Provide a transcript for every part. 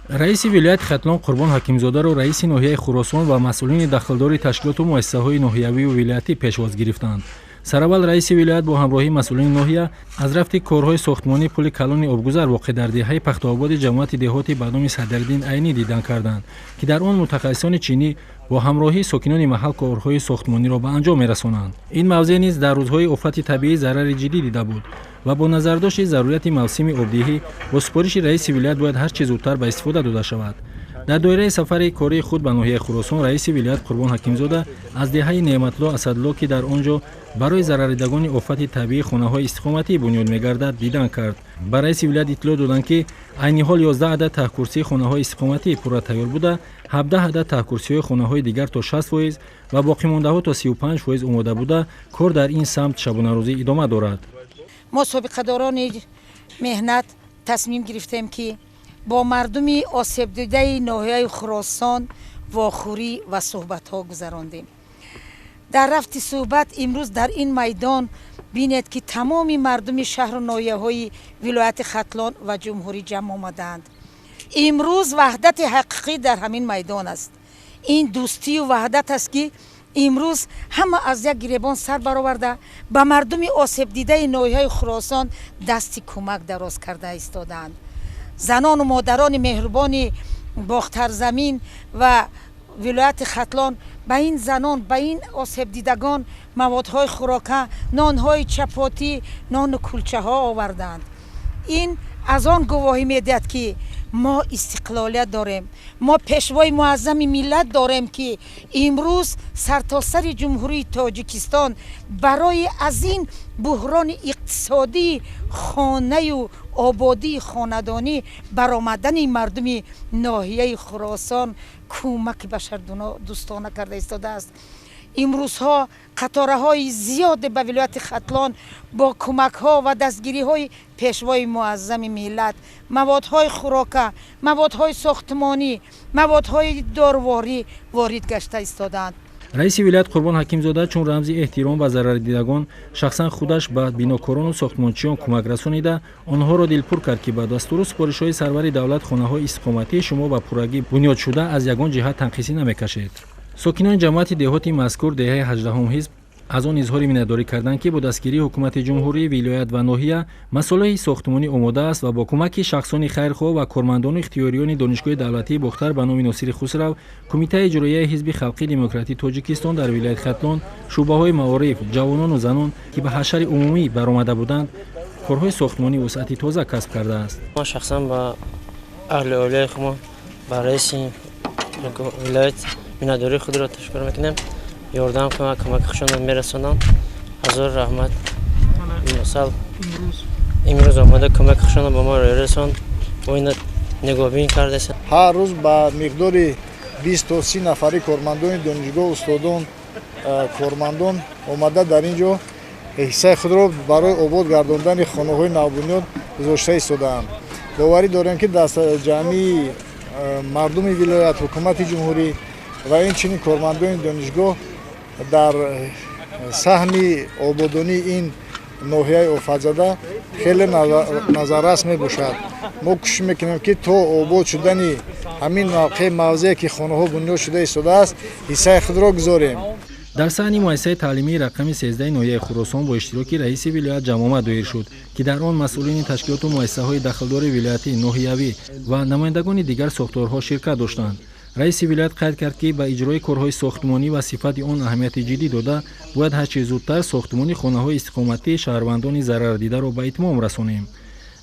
Раиси вилояти Хатлон Қурбон Ҳакимзодаро раиси ноҳияи Хуросон ва масъулини дахлдори ташкилоту муассисаҳои ноҳиявию вилоятӣ пешвоз гирифтанд. Сараввал раиси вилоят бо ҳамроҳии масъулини ноҳия аз рафти корҳои сохтмонии пули калони обгузар, воқеъ дар деҳаи Пахтаободи ҷамоати деҳоти ба номи Садриддин Айнӣ, дидан карданд, ки дар он мутахассисони чинӣ бо ҳамроҳии сокинони маҳал корҳои сохтмониро ба анҷом мерасонанд. Ин мавзеъ низ дар рӯзҳои офати табиӣ зарари ҷиддӣ дида буд ва бо назардошти зарурияти мавсими обдиҳӣ бо супориши раиси вилоят бояд ҳар чӣ зудтар ба истифода дода шавад. Дар доираи сафари кории худ ба ноҳияи Хуросон раиси вилоят Қурбон Ҳакимзода аз деҳаи Неъматулло Асадулло, ки дар он ҷо барои зарардидагони офати табиӣ хонаҳои истиқоматӣ бунёд мегардад, дидан кард. Ба раиси вилоят иттилоъ доданд, ки айни ҳол 11 адад таҳкурсии хонаҳои истиқоматӣ пурра тайёр буда, 17 адад таҳкурсиҳои хонаҳои дигар то 60% ва боқимондаҳо то 35% омода буда, кор дар ин самт шабонарӯзӣ идома дорад. Мо, собиқадорони меҳнат, тасмим гирифтем, ки бо мардуми осебдидаи ноҳияи Хуросон вохӯрӣ ва суҳбатҳо гузарондем. Дар рафти суҳбат имрӯз дар ин майдон бинед, ки тамоми мардуми шаҳру ноҳияҳои вилояти Хатлон ва ҷумҳурӣ ҷамъ омадаанд. Имрӯз ваҳдати ҳақиқӣ дар ҳамин майдон аст. Ин дӯстию ваҳдат аст, ки имрӯз ҳама аз як гиребон сар бароварда, ба мардуми осебдидаи ноҳияи Хуросон дасти кӯмак дароз карда истодаанд. Занону модарони меҳрубони Бохтарзамин ва вилояти Хатлон ба ин занон, ба ин осебдидагон маводҳои хӯрока, нонҳои чапотӣ, нону кулчаҳо овардаанд. Ин аз он гувоҳӣ медиҳад, ки мо истиқлолият дорем, мо пешвои муаззами миллат дорем, ки имрӯз сартосари Ҷумҳурии Тоҷикистон барои аз ин буҳрони иқтисодии хонаю ободии хонадонӣ баромадани мардуми ноҳияи Хуросон кӯмаки башардӯстона карда истодааст. Имрӯзҳо қатораҳои зиёде ба вилояти Хатлон бо кӯмакҳо ва дастгириҳои пешвои муаззами миллат маводҳои хӯрока, маводҳои сохтмонӣ, маводҳои доруворӣ ворид гашта истодаанд. Раиси вилоят Қурбон Ҳакимзода чун рамзи эҳтиром ба зарардидагон шахсан худаш ба бинокорону сохтмончиён кӯмак расонида, онҳоро дилпур кард, ки ба дастуру супоришҳои сарвари давлат хонаҳои истиқоматии шумо ба пуррагӣ бунёд шуда, аз ягон ҷиҳат танқисӣ намекашед. Сокинони ҷамоати деҳоти мазкур, деҳаи ҳаждаҳум ҳизб, аз он изҳори миннатдорӣ карданд, ки бо дастгирии ҳукумати ҷумҳурӣ, вилоят ва ноҳия масолеҳи сохтмонӣ омода аст ва бо кӯмаки шахсони хайрхоҳ ва кормандону ихтиёриёни Донишгоҳи давлатии Бохтар ба номи Носири Хусрав, Кумитаи иҷроияи Ҳизби халқии демократии Тоҷикистон дар вилояти Хатлон, шӯъбаҳои маориф, ҷавонону занон, ки ба ҳашари умумӣ баромада буданд, корҳои сохтмонӣ вусъати тоза касб кардааст. Ма шахсан ба аҳли оилаи хумо, ба раиси вилоят миннатдории худро ташаккур мекунем. Ёрдам, кӯмаки худшонро мерасонам. Ҳазор раҳмат. Масал, имрӯз омада кӯмаки худшонро ба мо расон, бо ина нигоҳбин кардааст. Ҳар рӯз ба миқдори 20 то 30 нафари кормандони донишгоҳ, устодон, кормандон омада, дар ин ҷо ҳиссаи худро барои обод гардондани хонаҳои навбунёд гузошта истодаанд. Боварӣ дорем, ки дастаҷамъии мардуми вилоят, ҳукумати ҷумҳурӣ ва инчунин кормандони донишгоҳ дар саҳми ободонии ин ноҳияи офатзада хеле назаррас мебошад. Мо кӯшиш мекунем, ки то обод шудани ҳамин мавқеи мавзее, ки хонаҳо бунёд шуда истодааст, ҳиссаи худро гузорем. Дар саҳни муассисаи таълимии рақами 13 ноҳияи Хуросон бо иштироки раиси вилоят ҷамъомад доир шуд, ки дар он масъулини ташкилоту муассисаҳои дахлдори вилоятӣ, ноҳиявӣ ва намояндагони дигар сохторҳо ширкат доштанд. Раиси вилоят қайд кард, ки ба иҷрои корҳои сохтмонӣ ва сифати он аҳамияти ҷиддӣ дода, бояд ҳарчи зудтар сохтмони хонаҳои истиқоматии шаҳрвандони зарардидаро ба итмом расонем.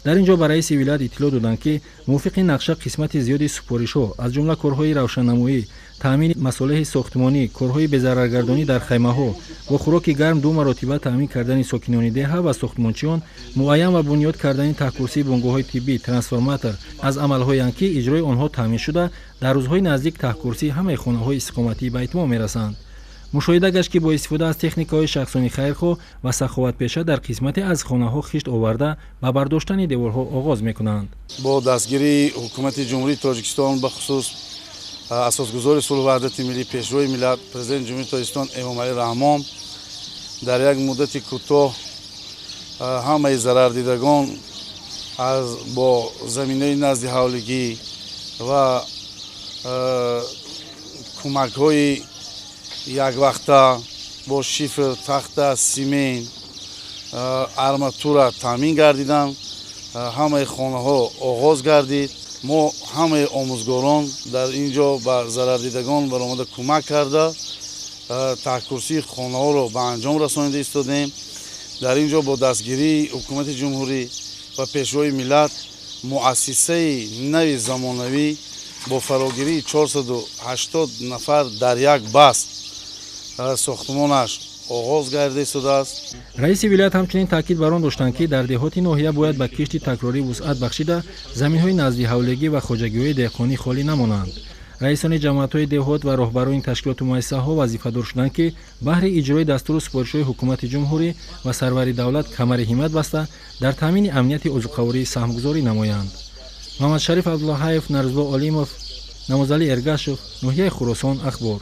Дар ин ҷо ба раиси вилоят иттилоъ доданд, ки мувофиқи нақша қисмати зиёди супоришҳо, аз ҷумла корҳои равшаннамоӣ, таъмини масолеҳи сохтмонӣ, корҳои безараргардонӣ дар хаймаҳо, бо хӯроки гарм ду маротиба таъмин кардани сокинони деҳа ва сохтмончиён, муайян ва бунёд кардани таҳкурсии бунгоҳҳои тиббӣ, трансформатор аз амалҳоянд, ки иҷрои онҳо таъмин шуда, дар рӯзҳои наздик таҳкурсии ҳамаи хонаҳои истиқоматӣ ба итмом мерасанд. Мушоҳида гашт, ки бо истифода аз техникаҳои шахсони хайрхоҳ ва саховатпеша дар қисмате аз хонаҳо хишт оварда, ба бардоштани деворҳо оғоз мекунанд. Бо дастгирии ҳукумати Ҷумҳурии Тоҷикистон, бахусус асосгузори сулҳу ваҳдати миллӣ, Пешвои миллат, Президенти Ҷумҳурии Тоҷикистон Эмомалӣ Раҳмон, дар як муддати кӯтоҳ ҳамаи зарардидагон аз бо заминаи назди ҳавлигӣ Ва кӯмакҳои яквақта бо шифр, тахта, симент, арматура таъмин гардиданд. Ҳамаи хонаҳо оғоз гардид. Мо ҳамаи омӯзгорон дар ин ҷо ба зарардидагон баромада кӯмак карда, таҳкурсии хонаҳоро ба анҷом расонида истодем. Дар ин ҷо бо дастгирии ҳукумати ҷумҳурӣ ва Пешвои миллат муассисаи нави замонавӣ бо фарогирии 480 нафар дар як баст сохтмонаш оғоз гардида истодааст. Раиси вилоят ҳамчунин таъкид бар он доштанд, ки дар деҳоти ноҳия бояд ба кишти такрорӣ вусъат бахшида, заминҳои наздиҳавлигӣ ва хоҷагиҳои деҳқонӣ холӣ намонанд. Раисони ҷамоатҳои деҳот ва роҳбарони ташкилоту муассисаҳо вазифадор шуданд, ки баҳри иҷрои дастуру супоришҳои ҳукумати ҷумҳурӣ ва сарвари давлат камари ҳиммат баста, дар таъмини амнияти озуқаворӣ саҳмгузорӣ намоянд. Муҳаммадшариф Абдуллоҳаев, Нарзулло Олимов, Намозалӣ Эргашев, ноҳияи Хуросон, Ахбор.